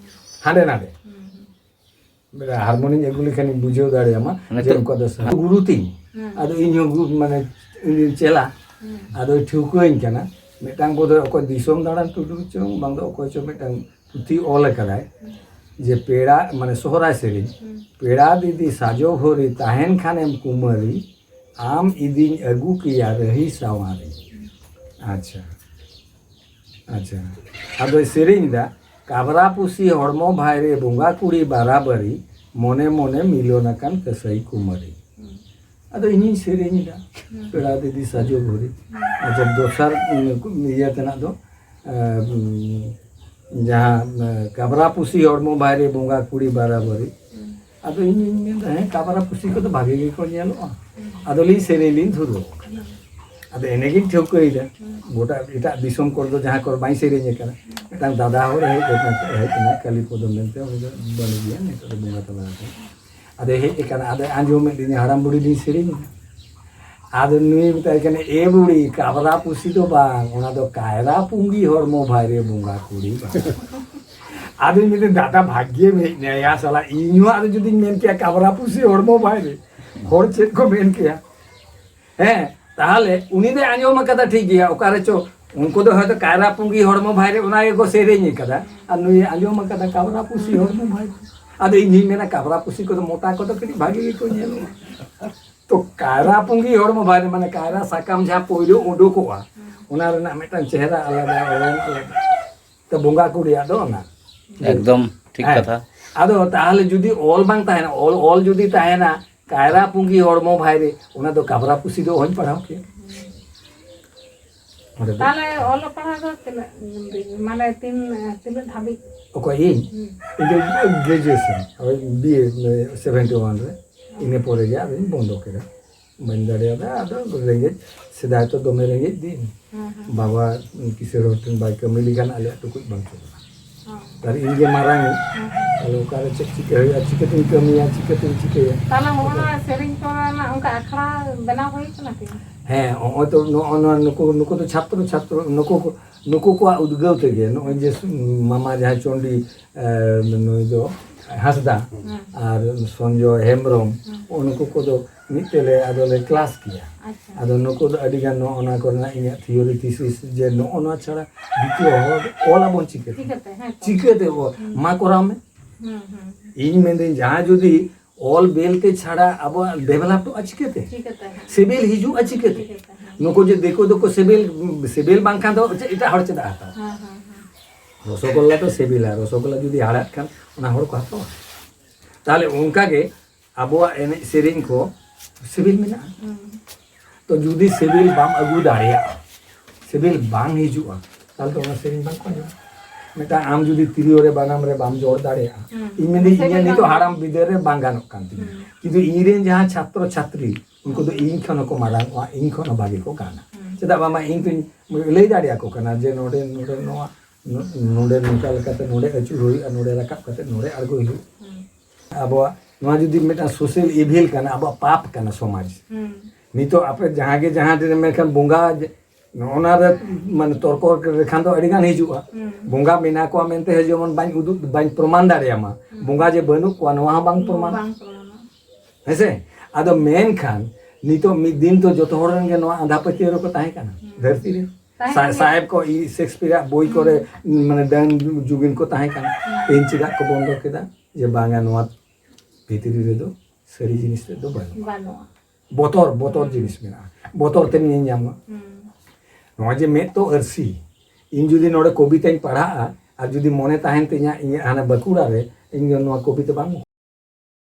ᱦᱟᱸᱰᱮ ᱱᱟᱰᱮ᱾ ᱦᱩᱸ᱾ ᱦᱟᱨᱢᱳᱱᱤᱧ ᱟᱹᱜᱩ ᱞᱮᱠᱷᱟᱱᱤᱧ ᱵᱩᱡᱷᱟᱹᱣ ᱫᱟᱲᱮᱭᱟᱢᱟ ᱡᱮ ᱱᱤᱛᱚᱜ ᱩᱱᱠᱩᱣᱟᱜ ᱫᱚ ᱥᱟᱹᱨᱤ᱾ ᱜᱩᱨᱩ ᱛᱤᱧ᱾ ᱦᱩᱸ᱾ ᱟᱫᱚ ᱤᱧ ᱦᱚᱸ ᱜᱩ-, ᱢᱟᱱᱮ ᱤᱧ ᱨᱮᱱ ᱪᱮᱞᱟ᱾ ᱦᱩᱸ᱾ ᱟᱫᱚᱭ ᱴᱷᱟᱹᱣᱠᱟᱹᱧ ᱠᱟᱱᱟ᱾ ᱢᱤᱫᱴᱟᱝ ᱵᱳᱫᱷᱚᱭ ᱚᱠᱚᱭ ᱫᱤᱥᱚᱢ ᱫᱟᱬᱟᱱ ᱴᱩᱰᱩ ᱪᱚᱝ, ᱵᱟᱝ ᱫᱚ ᱚᱠᱚᱭ ᱪᱚᱝ ᱢᱤᱫᱴᱟᱝ ᱯᱩᱛᱷᱤ ᱚᱞ ᱟᱠᱟᱫᱟᱭ᱾ ᱦᱩᱸ᱾ ᱡᱮ ᱯᱮᱲᱟ, ᱢᱟᱱᱮ ᱥᱚᱦᱨᱟᱭ ᱥᱮᱨᱮᱧ, ᱦᱩᱸ᱾ ᱯᱮᱲᱟ ᱫᱤᱫᱤ ᱥᱟᱡᱚ ᱜᱷᱚᱨᱤ, ᱛᱟᱦᱮᱱ ᱠᱷᱟᱱᱮᱢ ᱠᱩᱢᱟᱹᱨᱤ, ᱟᱢ ᱤᱫᱤᱧ ᱟᱹᱜᱩ ᱠᱮᱭᱟ ᱨᱟᱹᱦᱤ ᱥᱟᱶᱟᱨᱤ᱾ ᱟᱪᱪᱷᱟ, ᱟᱪᱪᱷᱟ᱾ ᱟᱫᱚᱭ ᱥᱮᱨᱮᱧ ᱫᱟ, ᱠᱟᱵᱨᱟ ᱯᱩᱥᱤ ᱦᱚᱲᱢᱚ ᱵᱷᱟᱭ ᱨᱮ, ᱵᱚᱸᱜᱟ ᱠᱩᱲᱤ ᱵᱟᱨᱟᱵᱟᱨᱤ, ᱢᱚᱱᱮ ᱢᱚᱱᱮ ᱢᱤᱞᱚᱱ ᱟᱠᱟᱱ ᱠᱟᱹᱥᱟᱹᱭ ᱠᱩᱢᱟᱹᱨᱤ᱾ ᱦᱩᱸ᱾ ᱟᱫᱚ ᱤᱧᱤᱧ ᱥᱮᱨᱮᱧ ᱮᱫᱟ, ᱦᱩᱸ᱾ ᱯᱮᱲᱟ ᱫᱤᱫᱤ ᱥᱟᱡᱚ ᱜᱷᱚᱨᱤ᱾ ᱦᱩᱸ᱾ ᱟᱪᱪᱷᱟ, ᱫᱚᱥᱟᱨ, ᱩᱸ, ᱤᱭᱟᱹ ᱛᱮᱱᱟᱜ ᱫᱚ, ᱮᱸ, ᱡᱟᱦᱟᱸ, ᱮᱸ, ᱠᱟᱵᱨᱟ ᱯᱩᱥᱤ ᱦᱚᱲᱢᱚ ᱵᱷᱟᱭ ᱨᱮ, ᱵᱚᱸᱜᱟ ᱠᱩᱲᱤ ᱵᱟᱨᱟᱵᱟᱨᱤ᱾ ᱦᱩᱸ᱾ ᱟᱫᱚ ᱤᱧᱤᱧ ᱢᱮᱱᱫᱟ, ᱦᱮᱸ, ᱠᱟᱵᱨᱟ ᱯᱩᱥᱤ ᱠᱚᱫᱚ ᱵᱷᱟᱜᱮ ᱜᱮᱠᱚ ᱧᱮᱞᱚᱜᱼᱟ᱾ ᱦᱩᱸ᱾ ᱟᱫᱚ ᱞᱤᱧ ᱥᱮᱨᱮᱧ ᱞᱤᱧ ᱫᱷᱩᱨᱟᱹᱣ ᱠᱟᱱᱟ᱾ ᱦᱩᱸ᱾ ᱟᱫᱚ ᱮᱱᱮᱜᱤᱧ ᱴᱷᱟᱹᱣᱠᱟᱹᱭᱮᱫᱟ, ᱦᱩᱸ᱾ ᱜᱚᱴᱟ ᱮᱴᱟᱜ ᱫᱤᱥᱚᱢ ᱠᱚᱨᱮ ᱫᱚ ᱡᱟᱦᱟᱸ ᱠᱚᱨᱮ ᱵᱟᱹᱧ ᱥᱮᱨᱮᱧ ᱟᱠᱟᱱᱟ, ᱦᱩᱸ᱾ ᱢᱤᱫᱴᱟᱝ ᱫᱟᱫᱟ ᱦᱚᱲ ᱦᱮᱡ ᱟᱠᱟᱱᱟ, ᱦᱮᱡ ᱮᱱᱟ, ᱠᱟᱞᱤᱯᱚᱫᱚ ᱢᱮᱱᱛᱮ, ᱩᱱᱤ ᱫᱚ ᱵᱟᱹᱱᱩᱜ ᱜᱮᱭᱟ, ᱱᱤᱛᱚᱜ ᱫᱚ ᱵᱚᱸᱜᱟ ᱛᱟᱞᱟ ᱟᱠᱟᱱᱟ᱾ ᱟᱫᱚᱭ ᱦᱮᱡ ᱟᱠᱟᱱᱟ, ᱟᱫᱚᱭ ᱟᱸᱡᱚᱢᱮᱫ ᱞᱤᱧᱟ, ᱦᱟᱲᱟᱢ ᱵᱩᱲᱦᱤ ᱞᱤᱧ ᱥᱮᱨᱮᱧ ᱮᱫᱟ᱾ ᱟᱫᱚ ᱱᱩᱭ ᱢᱮᱛᱟᱭ ᱠᱟᱱᱟ, "ᱮ ᱵᱩᱲᱦᱤ, ᱠᱟᱵᱨᱟ ᱯᱩᱥᱤ ᱫᱚ ᱵᱟᱝ, ᱚᱱᱟ ᱫᱚ ᱠᱟᱭᱨᱟ ᱯᱩᱸᱜᱤ ᱦᱚᱲᱢᱚ ᱵᱷᱟᱭ ᱨᱮ ᱵᱚᱸᱜᱟ ᱠᱩᱲᱤ ᱵᱟᱝ?" ᱟᱫᱚᱧ ᱢᱮᱱᱫᱟ, "ᱫᱟᱫᱟ, ᱵᱷᱟᱜᱽᱭᱮᱢ ᱦᱮᱡ ᱮᱱᱟ ᱭᱟ ᱥᱟᱞᱟ, ᱤᱧ ᱦᱚᱸ ᱟᱫᱚ ᱡᱩᱫᱤᱧ ᱢᱮᱱ ᱠᱮᱭᱟ ᱠᱟᱵᱨᱟ ᱯᱩᱥᱤ ᱦᱚᱲᱢᱚ ᱵᱷᱟᱭ ᱨᱮ, ᱦᱚᱲ ᱪᱮᱫ ᱠᱚ ᱢᱮᱱ ᱠᱮᱭᱟ?" ᱦᱮᱸ, ᱛᱟᱦᱚᱞᱮ ᱩᱱᱤ ᱫᱚᱭ ᱟᱸᱡᱚᱢ ᱟᱠᱟᱫᱟ, ᱴᱷᱤᱠ ᱜᱮᱭᱟ, ᱚᱠᱟ ᱨᱮᱪᱚ ᱩᱱᱠᱩ ᱫᱚ ᱦᱚᱭᱛᱚ ᱠᱟᱭᱨᱟ ᱯᱩᱸᱜᱤ ᱦᱚᱲᱢᱚ ᱵᱷᱟᱭ ᱨᱮ ᱚᱱᱟ ᱜᱮᱠᱚ ᱥᱮᱨᱮᱧ ᱟᱠᱟᱫᱟ, ᱟᱨ ᱱᱩᱭᱮ ᱟᱸᱡᱚᱢ ᱟᱠᱟᱫᱟ ᱠᱟᱵᱨᱟ ᱯᱩᱥᱤ ᱦᱚᱲᱢᱚ ᱵᱷᱟᱭ ᱨᱮ᱾ ᱟᱫᱚ ᱤᱧ ᱦᱚᱧ ᱢᱮᱱᱟ, ᱠᱟᱵᱨᱟ ᱯᱩᱥᱤ ᱠᱚᱫᱚ ᱢᱚᱴᱟ ᱠᱚᱫᱚ ᱠᱟᱹᱴᱤᱡ ᱵᱷᱟᱜᱮ ᱜᱮᱠᱚ ᱧᱮᱞᱚᱜᱼᱟ᱾ ᱛᱚ ᱠᱟᱭᱨᱟ ᱯᱩᱸᱜᱤ ᱦᱚᱲᱢᱚ ᱵᱷᱟᱭ ᱨᱮ, ᱢᱟᱱᱮ ᱠᱟᱭᱨᱟ ᱥᱟᱠᱟᱢ ᱡᱟᱦᱟᱸ ᱯᱳᱭᱞᱳ ᱩᱰᱩᱠᱚᱜᱼᱟ, ᱚᱱᱟ ᱨᱮᱱᱟᱜ ᱢᱤᱫᱴᱟᱝ ᱪᱮᱦᱨᱟ ᱟᱞᱟᱫᱟ, ᱨᱚᱝ ᱟᱞᱟᱫᱟ᱾ ᱛᱚ ᱵᱚᱸᱜᱟ ᱠᱩᱲᱤᱭᱟᱜ ᱫᱚ ᱚᱱᱟ᱾ ᱮᱠᱫᱚᱢ ᱴᱷᱤᱠ ᱦᱮᱸ᱾ ᱠᱟᱛᱷᱟ᱾ ᱟᱫᱚ ᱛᱟᱦᱚᱞᱮ ᱡᱩᱫᱤ ᱚᱞ ᱵᱟᱝ ᱛᱟᱦᱮᱱᱟ, ᱚᱞ, ᱚᱞ ᱡᱩᱫᱤ ᱛᱟᱦᱮᱱᱟ, ᱠᱟᱭᱨᱟ ᱯᱩᱸᱜᱤ ᱦᱚᱲᱢᱚ ᱵᱷᱟᱭ ᱨᱮ, ᱚᱱᱟ ᱫᱚ ᱠᱟᱵᱨᱟ ᱯᱩᱥᱤ ᱫᱚ ᱚᱦᱚᱧ ᱯᱟᱲᱦᱟᱣ ᱠᱮᱭᱟ᱾ ᱚᱸᱰᱮ ᱫᱚ᱾ ᱛᱟᱦᱚᱞᱮ ᱚᱞᱚᱜ ᱯᱟᱲᱦᱟᱣ ᱫᱚ ᱛᱤᱱᱟᱹᱜ, ᱢᱟᱱᱮ ᱛᱤᱱ, ᱛᱤᱱᱟᱹᱜ ᱫᱷᱟᱹᱵᱤᱡ? ᱚᱠᱚᱭ ᱤᱧ? ᱦᱩᱸ᱾ ᱤᱧ ᱫᱚ ᱜᱨᱮᱡᱩᱭᱮᱥᱚᱱ, ᱳᱭ ᱵᱤ ᱮ, ᱥᱮᱵᱷᱮᱱᱴᱤ ᱳᱣᱟᱱ ᱨᱮ᱾ ᱤᱱᱟᱹ ᱯᱚᱨᱮ ᱜᱮ ᱟᱫᱚᱧ ᱵᱚᱱᱫᱚ ᱠᱮᱫᱟ᱾ ᱵᱟᱹᱧ ᱫᱟᱲᱮᱭᱟᱫᱟ, ᱟᱫᱚ ᱨᱮᱸᱜᱮᱡ, ᱥᱮᱫᱟᱭ ᱛᱚ ᱫᱚᱢᱮ ᱨᱮᱸᱜᱮᱡ ᱫᱤᱱ᱾ ᱦᱮᱸ, ᱦᱮᱸ᱾ ᱵᱟᱵᱟ ᱠᱤᱥᱟᱹᱬ ᱦᱚᱲ ᱴᱷᱮᱱ ᱵᱟᱭ ᱠᱟᱹᱢᱤ ᱞᱮᱠᱷᱟᱱ ᱟᱞᱮᱭᱟᱜ ᱴᱩᱠᱩᱡ ᱵᱟᱝ ᱪᱟᱞᱟᱜᱼᱟ᱾ ᱦᱮᱸ᱾ ᱟᱨ ᱤᱧ ᱜᱮ ᱢᱟᱨᱟᱝ ᱤᱡ, ᱦᱮᱸ, ᱦᱮᱸ᱾ ᱛᱟᱦᱞᱮ ᱚᱠᱟᱨᱮ ᱪᱮᱫ ᱪᱤᱠᱟᱹ ᱦᱩᱭᱩᱜᱼᱟ, ᱪᱤᱠᱟᱹᱛᱤᱧ ᱠᱟᱹᱢᱤᱭᱟ, ᱪᱤᱠᱟᱹᱛᱤᱧ ᱪᱤᱠᱟᱹᱭᱟ? ᱛᱟᱦᱞᱮ ᱦᱚᱸᱜᱼᱚ ᱱᱚᱣᱟ ᱥᱮᱨᱮᱧ ᱠᱚᱨᱮᱱᱟᱜ ᱚᱱᱠᱟ ᱟᱠᱷᱲᱟ ᱵᱮᱱᱟᱣ ᱦᱩᱭ ᱠᱟᱱᱟ ᱠᱤ? ᱦᱮᱸ, ᱦᱚᱸᱜᱼᱚᱭ ᱛᱚ ᱱᱚᱜᱼᱚ ᱱᱚᱣᱟ ᱱᱩᱠᱩ, ᱱᱩᱠᱩ ᱫᱚ ᱪᱷᱟᱛᱨᱚ, ᱪᱷᱟᱛᱨᱚ, ᱱᱩᱠᱩ ᱠᱚ, ᱱᱩᱠᱩ ᱠᱚᱣᱟᱜ ᱩᱫᱽᱜᱟᱹᱣ ᱛᱮᱜᱮ ᱱᱚᱜᱼᱚᱭ ᱡᱮ ᱢᱟᱢᱟ ᱡᱟᱦᱟᱸᱭ ᱪᱚᱱᱰᱤ, ᱮ, ᱱᱩᱭ ᱫᱚ ᱦᱟᱸᱥᱫᱟ ᱦᱮᱸ᱾ ᱟᱨ ᱥᱚᱧᱡᱚᱭ ᱦᱮᱢᱵᱨᱚᱢ, ᱦᱮᱸ᱾ ᱱᱩᱠᱩ ᱠᱚᱫᱚ ᱢᱤᱫ ᱛᱮᱞᱮ ᱟᱫᱚᱞᱮ ᱠᱞᱟᱥ ᱠᱮᱭᱟ᱾ ᱟᱪᱪᱷᱟ᱾ ᱟᱫᱚ ᱱᱩᱠᱩ ᱫᱚ ᱟᱹᱰᱤ ᱜᱟᱱ ᱱᱚᱜᱼᱚ ᱱᱚᱣᱟ ᱠᱚᱨᱮᱱᱟᱜ ᱤᱧᱟᱹᱜ ᱛᱷᱤᱭᱳᱨᱤ ᱛᱷᱤᱥᱤᱥ ᱡᱮ ᱱᱚᱜᱼᱚ ᱱᱚᱣᱟ ᱪᱷᱟᱲᱟ ᱫᱤᱛᱤᱭᱚ ᱦᱚᱲ ᱚᱞ ᱟᱵᱚᱱ ᱪᱤᱠᱟᱹᱛᱮ? ᱪᱤᱠᱟᱹᱛᱮ? ᱦᱮᱸ ᱛᱚ᱾ ᱪᱤᱠᱟᱹᱛᱮ ᱚᱞ? ᱦᱩᱸ᱾ ᱢᱟ ᱠᱚᱨᱟᱣ ᱢᱮ᱾ ᱦᱩᱸ, ᱦᱩᱸ᱾ ᱤᱧ ᱢᱮᱱᱫᱟᱹᱧ, ᱡᱟᱦᱟᱸ ᱡᱩᱫᱤ ᱚᱞ ᱵᱮᱞ ᱛᱮ ᱪᱷᱟᱲᱟ ᱟᱵᱚᱣᱟᱜ ᱰᱮᱵᱷᱞᱚᱯᱚᱜᱼᱟ ᱪᱤᱠᱟᱹᱛᱮ? ᱪᱤᱠᱟᱹᱛᱮ? ᱦᱮᱸ᱾ ᱥᱤᱵᱤᱞ ᱦᱤᱡᱩᱜᱼᱟ ᱪᱤᱠᱟᱹᱛᱮ? ᱪᱤᱠᱟᱹᱛᱮ? ᱦᱮᱸ᱾ ᱱᱩᱠᱩ ᱡᱮ ᱫᱤᱠᱩ ᱫᱚᱠᱚ ᱥᱤᱵᱤᱞ, ᱥᱤᱵᱤᱞ ᱵᱟᱝᱠᱷᱟᱱ ᱫᱚ ᱪᱮᱫ ᱮᱴᱟᱜ ᱦᱚᱲ ᱪᱮᱫᱟᱜ ᱦᱟᱛᱟᱣᱟ? ᱦᱮᱸ, ᱦᱮᱸ, ᱦᱮᱸ᱾ ᱨᱚᱥᱚᱜᱚᱞᱞᱟ ᱫᱚ ᱥᱤᱵᱤᱞᱟ, ᱨᱚᱥᱚᱜᱚᱞᱞᱟ ᱡᱩᱫᱤ ᱦᱟᱲᱦᱟᱫ ᱠᱷᱟᱱ ᱚᱱᱟ ᱦᱚᱲ ᱠᱚ ᱦᱟᱛᱟᱣᱟ᱾ ᱛᱟᱦᱞᱮ ᱚᱱᱠᱟ ᱜᱮ ᱟᱵᱚᱣᱟᱜ ᱮᱱᱮᱡ ᱥᱮᱨᱮᱧ ᱠᱚ ᱥᱤᱵᱤᱞ ᱢᱮᱱᱟᱜᱼᱟ᱾ ᱦᱩᱸ᱾ ᱛᱚ ᱡᱩᱫᱤ ᱥᱤᱵᱤᱞ ᱵᱟᱢ ᱟᱹᱜᱩ ᱫᱟᱲᱮᱭᱟᱜᱼᱟ, ᱥᱤᱵᱤᱞ ᱵᱟᱝ ᱦᱤᱡᱩᱜᱼᱟ, ᱛᱟᱦᱞᱮ ᱛᱚ ᱚᱱᱟ ᱥᱮᱨᱮᱧ ᱵᱟᱝ ᱠᱚ ᱟᱸᱡᱚᱢᱟ᱾ ᱢᱤᱫᱴᱟᱝ ᱟᱢ ᱡᱩᱫᱤ ᱛᱤᱨᱭᱳ ᱨᱮ ᱵᱟᱱᱟᱢ ᱨᱮ ᱵᱟᱢ ᱡᱚᱲ ᱫᱟᱲᱮᱭᱟᱜᱼᱟ, ᱦᱩᱸ᱾ ᱤᱧ ᱢᱮᱱᱫᱟᱹᱧ, ᱥᱮᱨᱮᱧ ᱤᱧᱟᱹᱜ ᱵᱟᱝ ᱱᱤᱛᱚᱜ ᱦᱟᱲᱟᱢ ᱵᱤᱫᱟᱹᱞ ᱨᱮ ᱵᱟᱝ ᱜᱟᱱᱚᱜ ᱠᱟᱱ ᱛᱤᱧᱟ᱾ ᱦᱩᱸ᱾ ᱠᱤᱱᱛᱩ ᱤᱧ ᱨᱮᱱ ᱡᱟᱦᱟᱸ ᱪᱷᱟᱛᱨᱚ ᱪᱷᱟᱛᱨᱤ, ᱩᱱᱠᱩ ᱫᱚ ᱤᱧ ᱠᱷᱚᱱ ᱦᱚᱸᱠᱚ ᱢᱟᱨᱟᱝ ᱚᱜᱼᱟ, ᱤᱧ ᱠᱷᱚᱱ ᱦᱚᱸ ᱵᱷᱟᱜᱮ ᱠᱚ ᱜᱟᱱᱟ᱾ ᱦᱩᱸ᱾ ᱪᱮᱫᱟᱜ ᱵᱟᱝᱢᱟ ᱤᱧ ᱛᱩᱧ ᱞᱟᱹᱭ ᱫᱟᱲᱮᱭᱟᱠᱚ ᱠᱟᱱᱟ ᱡᱮ ᱱᱚᱰᱮ, ᱱᱚᱰᱮ ᱱᱚᱣᱟ, ᱱᱚ-, ᱱᱚᱰᱮ ᱱᱚᱝᱠᱟ ᱞᱮᱠᱟᱛᱮ ᱱᱚᱰᱮ ᱟᱹᱪᱩᱨ ᱦᱩᱭᱩᱜᱼᱟ, ᱱᱚᱰᱮ ᱨᱟᱠᱟᱵ ᱠᱟᱛᱮ ᱱᱚᱰᱮ ᱟᱬᱜᱚ ᱦᱩᱭᱩᱜᱼᱟ᱾ ᱦᱩᱸ᱾ ᱟᱵᱚᱣᱟᱜ ᱱᱚᱣᱟ ᱡᱩᱫᱤ ᱢᱤᱫᱴᱟᱝ social evil ᱠᱟᱱᱟ, ᱟᱵᱚᱣᱟᱜ ᱯᱟᱯ ᱠᱟᱱᱟ ᱥᱚᱢᱟᱡᱽ᱾ ᱦᱩᱸ᱾ ᱱᱤᱛᱚᱜ ᱟᱯᱮ ᱡᱟᱦᱟᱸ ᱜᱮ ᱡᱟᱦᱟᱸ ᱨᱮ, ᱢᱮᱱᱠᱷᱟᱱ ᱵᱚᱸᱜᱟ ᱡᱮ, ᱱᱚᱜᱼᱚ ᱱᱟ ᱨᱮ ᱢᱟᱱᱮ ᱛᱚᱨᱠᱚ ᱞᱮᱠᱷᱟᱱ ᱫᱚ ᱟᱹᱰᱤ ᱜᱟᱱ ᱦᱤᱡᱩᱜᱼᱟ᱾ ᱦᱩᱸ᱾ ᱵᱚᱸᱜᱟ ᱢᱮᱱᱟᱜ ᱠᱚᱣᱟ ᱢᱮᱱᱛᱮ ᱡᱮᱢᱚᱱ ᱵᱟᱹᱧ ᱩᱫᱩᱜ, ᱵᱟᱹᱧ ᱯᱨᱚᱢᱟᱱ ᱫᱟᱲᱮᱭᱟᱢᱟ᱾ ᱦᱩᱸ᱾ ᱵᱚᱸᱜᱟ ᱡᱮ ᱵᱟᱹᱱᱩᱜ ᱠᱚᱣᱟ, ᱱᱚᱣᱟ ᱦᱚᱸ ᱵᱟᱝ ᱯᱨᱚᱢᱟᱱ᱾ ᱵᱟᱝ ᱯᱨᱚᱢᱟᱱᱟ᱾ ᱦᱮᱸᱥᱮ? ᱟᱫᱚ ᱢᱮᱱᱠᱷᱟᱱ ᱱᱤᱛᱚᱜ ᱢᱤᱫ ᱫᱤᱱ ᱛᱚ ᱡᱚᱛᱚ ᱦᱚᱲ ᱨᱮᱱ ᱜᱮ ᱱᱚᱣᱟ ᱟᱸᱫᱷᱟ ᱯᱟᱹᱛᱭᱟᱹᱣ ᱨᱮᱠᱚ ᱛᱟᱦᱮᱸ ᱠᱟᱱᱟ᱾ ᱦᱩᱸ᱾ ᱫᱷᱟᱹᱨᱛᱤ ᱨᱮ᱾ ᱛᱟᱦᱮᱸ ᱥᱟ-, ᱠᱟᱱ ᱜᱮᱭᱟ᱾ ᱥᱟᱦᱮᱵ ᱠᱚ ᱤ-, ᱥᱮᱠᱥᱯᱤᱭᱟᱨᱟᱜ ᱵᱳᱭ ᱦᱩᱸ᱾ ᱠᱚᱨᱮ, ᱢᱟᱱᱮ, ᱰᱟᱹᱱ ᱡᱩᱜᱤᱱ ᱠᱚ ᱛᱟᱦᱮᱸ ᱠᱟᱱᱟ᱾ ᱦᱩᱸ᱾ ᱛᱮᱦᱮᱧ ᱪᱮᱫᱟᱜ ᱠᱚ ᱵᱚᱱᱫᱚ ᱠᱮᱫᱟ? ᱡᱮ ᱵᱟᱝᱟ, ᱱᱚᱣᱟ ᱵᱷᱤᱛᱨᱤ ᱨᱮᱫᱚ ᱥᱟᱹᱨᱤ ᱡᱤᱱᱤᱥ ᱛᱮᱫ ᱫᱚ ᱵᱟᱹᱱᱩᱜᱼᱟ᱾ ᱵᱟᱹᱱᱩᱜᱼᱟ᱾ ᱵᱚᱛᱚᱨ, ᱵᱚᱛᱚᱨ ᱦᱩᱸ᱾ ᱡᱤᱱᱤᱥ ᱢᱮᱱᱟᱜᱼᱟ᱾ ᱵᱚᱛᱚᱨ ᱛᱮᱢ ᱧᱮᱞ ᱧᱟᱢᱟ᱾ ᱦᱩᱸ᱾ ᱱᱚᱜᱼᱚᱭ ᱡᱮ ᱢᱮᱫ ᱛᱚ ᱟᱹᱨᱥᱤ, ᱤᱧ ᱡᱩᱫᱤ ᱱᱚᱰᱮ ᱠᱚᱵᱤᱛᱟᱧ ᱯᱟᱲᱦᱟᱜᱼᱟ ᱟᱨ ᱡᱩᱫᱤ ᱢᱚᱱᱮ ᱛᱟᱦᱮᱱ ᱛᱤᱧᱟ ᱤᱧᱟᱹᱜ ᱦᱟᱱᱟ ᱵᱟᱸᱠᱩᱲᱟ ᱨᱮ, ᱤᱧ ᱫᱚ ᱱᱚᱣᱟ ᱠᱚᱵᱤᱛᱟ ᱵᱟᱝ